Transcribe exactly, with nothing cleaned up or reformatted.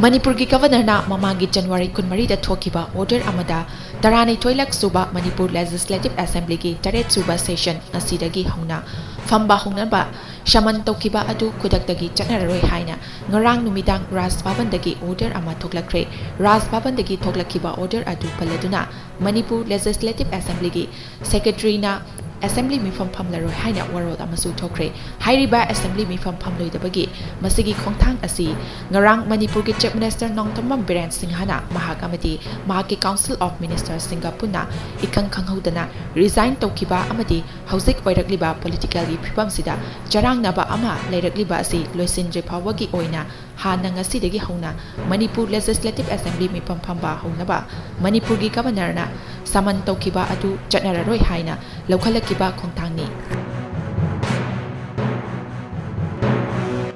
ꯃꯅꯤꯄꯨꯔꯒꯤ ꯒꯕꯔꯅꯔꯅ ꯃꯃꯥꯡꯒꯤ ꯖꯅꯋꯥꯔꯤ ꯀꯨꯟꯃꯔꯤꯗ ꯊꯣꯛꯈꯤꯕ ꯑꯣꯔꯗꯔ ꯑꯃꯗ ꯇꯔꯥꯅꯤꯊꯣꯏ ꯂꯛ ꯁꯨꯕ ꯃꯅꯤꯄꯨꯔ ꯂꯦꯖꯤꯁꯂꯦꯇꯤꯚ ꯑꯦꯁꯦꯝꯕ꯭ꯂꯤꯒꯤ ꯇꯔꯦꯠ ꯁꯨꯕ ꯁꯦꯁꯟ ꯉꯁꯤꯗꯒꯤ ꯍꯧꯅ ꯐꯝꯕ ꯍꯧꯅꯕ ꯁꯃꯟ ꯇꯧꯈꯤꯕ ꯑꯗꯨ ꯈꯨꯗꯛꯇꯒꯤ ꯆꯠꯅꯔꯔꯣꯏ ꯍꯥꯏꯅ ꯉꯔꯥꯡ ꯅꯨꯃꯤꯗꯥꯡ ꯔꯥꯖ ꯚꯕꯟꯗꯒꯤ ꯑꯣꯔꯗꯔ ꯑꯃ ꯊꯣꯛꯂꯛꯈ꯭ꯔꯦ꯫ ꯔꯥꯖ ꯚꯕꯟꯗꯒꯤ ꯊꯣꯛꯂꯛꯈꯤꯕ ꯑꯣꯔꯗꯔ ꯑꯗꯨ ꯄꯜꯂꯗꯨꯅ ꯃꯅꯤꯄꯨꯔ ꯂꯦꯖꯤꯁꯂꯦꯇꯤꯚ ꯑꯦꯁꯦꯝꯕ꯭ꯂꯤꯒꯤ ꯁꯦꯀ꯭ꯔꯦꯇꯔꯤꯅ ꯑꯦꯁꯦꯝꯕ꯭ꯂꯤ ꯃꯤꯐꯝ ꯐꯝꯂꯔꯣꯏ ꯍꯥꯏꯅ ꯋꯥꯔꯣꯜ ꯑꯃꯁꯨ ꯊꯣꯛꯈ꯭ꯔꯦ꯫ ꯍꯥꯏꯔꯤꯕ ꯑꯦꯁꯦꯝꯕ꯭ꯂꯤ ꯃꯤꯐꯝ ꯐꯝꯂꯣꯏꯗꯕꯒꯤ ꯃꯁꯤꯒꯤ ꯈꯣꯡꯊꯥꯡ ꯑꯁꯤ ꯉꯔꯥꯡ ꯃꯅꯤꯄꯨꯔꯒꯤ ꯆꯤꯐ ꯃꯤꯅꯤꯁꯇꯔ ꯅꯣꯡꯊꯣꯝꯕꯝ ꯕꯤꯔꯦꯟ ꯁꯤꯡꯍꯅ ꯃꯍꯥꯛ ꯑꯃꯗꯤ ꯃꯍꯥꯛꯀꯤ ꯀꯥꯎꯟꯁꯤꯜ ꯑꯣꯐ ꯃꯤꯅꯤꯁꯇꯔꯁꯤꯡꯒ ꯄꯨꯟꯅ ꯏꯈꯪ ꯈꯪꯍꯧꯗꯅ ꯔꯤꯖꯥꯏꯟ ꯇꯧꯈꯤꯕ ꯑꯃꯗꯤ ꯍꯧꯖꯤꯛ ꯑꯣꯏꯔꯛꯂꯤꯕ ꯄꯣꯂꯤꯇꯤꯀꯦꯜꯒꯤ ꯐꯤꯕꯝꯁꯤꯗ ꯆꯔꯥꯡꯅꯕ ꯑꯃ ꯂꯩꯔꯛꯂꯤꯕ ꯑꯁꯤ ꯂꯣꯏꯁꯤꯟꯗ꯭ꯔꯤ ꯐꯥꯎꯕꯒꯤ ꯑꯣꯏꯅ ꯍꯥꯟꯅ ꯉꯁꯤꯗꯒꯤ ꯍꯧꯅ ꯃꯅꯤꯄꯨꯔ ꯂꯦꯖꯤꯁꯂꯦꯇꯤꯚ ꯑꯦꯁꯦꯝꯕ꯭ꯂꯤ ꯃꯤꯐꯝ ꯐꯝꯕ ꯍꯧꯅꯕ ꯃꯅꯤꯄꯨꯔꯒꯤ ꯒꯕꯔꯅꯔꯅ ꯁꯃꯟ ꯇꯧꯈꯤꯕ ꯑꯗꯨ ꯆꯠꯅꯔꯔꯣꯏ ꯍꯥꯏꯅ ꯂꯧꯈꯠꯂꯛꯈꯤꯕ ꯈꯣꯡꯊꯥꯡꯅꯤ꯫